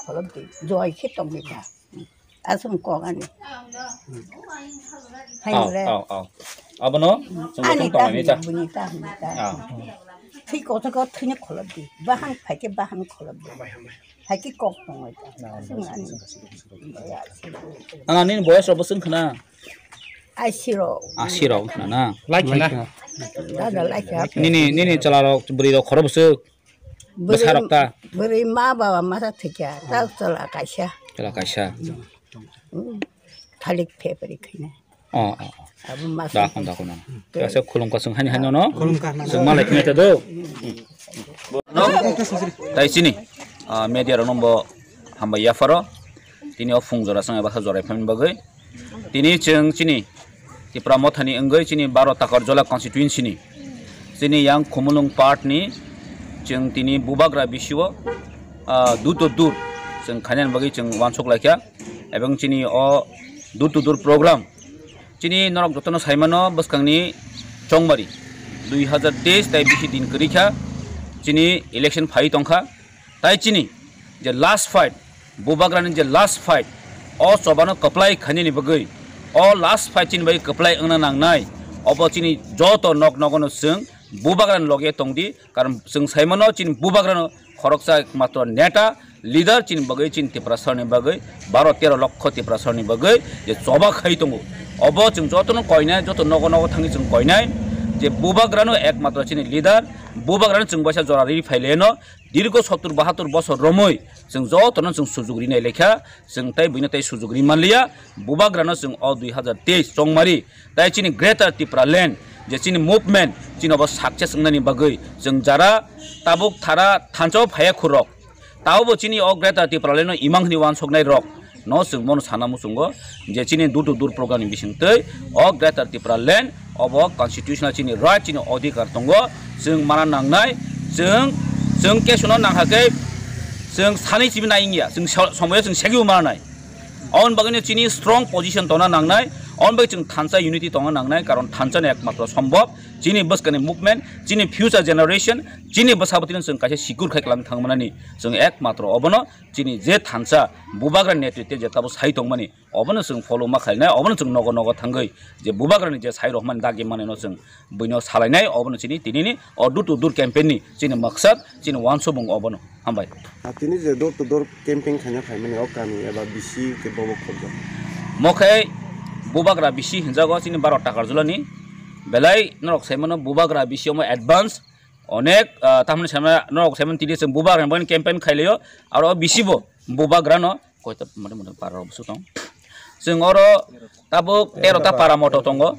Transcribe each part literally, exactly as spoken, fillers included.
Kholobdi, joi khe tongwi ta. Aswng kok ani. Haino le. Aw, aw, aw. Abono chwng ani tong ta tonglaini hwnwi ta. Bini ta hwnwi ta. Aw. Thwi kothok khe thwino kholobdi. Bahan phaikhe bahan kholobdi. Phaikhe kok tongwi ta. Aswng ani. Ana nini boyas rok bwswng khna? Asi rok. Asi rok khna na? Laikha na? Dada laikha. Nini, nini chwla rok, bwrwi rok khoro bwswk? Bwsarok ta? Bwrwi ma baba masa thwikha, ta chwla kaisa. Chwla kaisa. Hmm. Thalik phepri khaina. Oh, oh, oh. Abo masa. Dakon, dakon, no. Kaisa khulumkha chwng haini haino no? Khulumkha na. Chwng malai khna ta do. No? Tai chini, ah, media rok no bo hambai yapharo. Tini o phung jora chwng eba kha jorai phaimani bagwi. Tini chwng chini Tipra Mothani wngwi chini baro Takarjala constituency ni chini yang Khumulwng part ni chwng tini bubagra bisio, ah, door to door chwng khainani bagwi chwng uansuk laikha. Ebong chini o door to door program chini norok jotono saimano bwskangni chongmari dui hazar teis tai bisi din kwrwi kha chini election phai tongkha. Tai chini je last fight, bubagrani je last fight, o chobano kwplai khainani bagwi, o last fight chini bagwi kwplai wngna nangnai, obo chini joto nok nogono chwng bubagrani loge tongdi, karon chwng saimano chini bubagrano khoroksa ekmatro neta, leader chini bagwi, chini Tiprasarni bagwi, baro tero lokho Tiprasarni bagwi je choba khai tongo. Obo chwng jotono koinai, joto nogo nogo thangwi chwng koinai je bubagrano ekmatro chini leader, bubagrano chwng baisa jora ri phaileno, Dirgo sottur bahattur bosor romwi chwng jotono chwng sujuk rinai lekha, chwng tai buino tai sujuk ri manliya. Bubagrano chwng o dui hazar teis chongmari tai chini Greater Tipraland je chini movement chini obo success wngnani bagwi chwng jara tabuk thara thansa o phaiya khurok, taobo chini o Greater Tipraland no imang hwnwi uansuknai rok no chwng bono sana muchungo je chini door to door program ni bisingtwi o Greater Tipraland obo constitutional chini right, chini odhikar tongo, chwng mana nangnai. Chwng, chwng kesono nangkha khe chwng sanwi simi nai wngya, chwng so-, somoyo chwng segwi mana nai. Aboni bagwino chini strong position tongna nangnai. Aboni bagwi chwng thansa unity tongna nangnai, karon thansa ni ekmatro sombhob chini bwskani movement, chini future generation, chini bwsa bwtwino chwng kaisa secure khai kwlangwi thangmanani chwng ekmatro obono chini je thansa bubagra netritwe je tabuk sai tongmani, obono chwng follow ma khainai, obono chwng nogo nogo thangwi je bubagrani je sai rok mani dagi manino chwng buino salainai, obono chini tinini o door to door campaign ni chini maksad, chini uansukmung obono. Hambai. A tini je door to door campaign khaina phaimani o kami eba bisi ke bobo khobjak. Mo khe bubagra bisi hinjago chini baro Takarjala ni, belai norok saimano bubagra bisi omo advance onek, ah, tamni sama norok saimano tini chwng bubagra ni bagwi campaign khailaio, aro bisi bo bubagrano koita mode mode para rok bwswk tong. Chwng oro tabuk tero ta para moto tongo.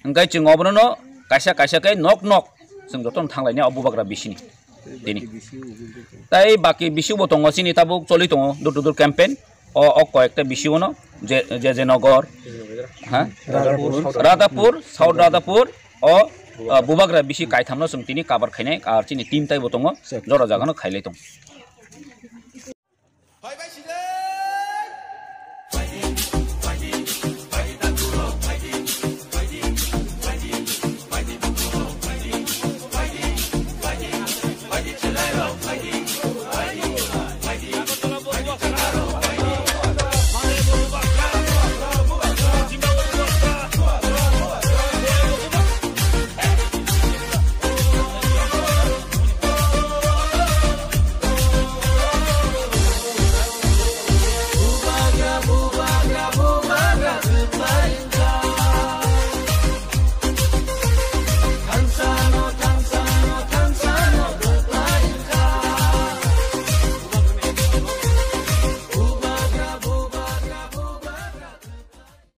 Hwnkhe chwng obono no kaisa kaisa khe nok nok chwng jotono thanglainai o bubagra bisini. Tini. Tai baki bisi bo tongo chini tabuk choli tongo door to door campaign. O, o koyekta bisi bono je, je, je nogor. Ha? Radhapur, South Radhapur. O, ah, bubagra bisi kaithamno chwng tini cover khainai, ar chini team taibo tongo. Jora jagano khailai tongo.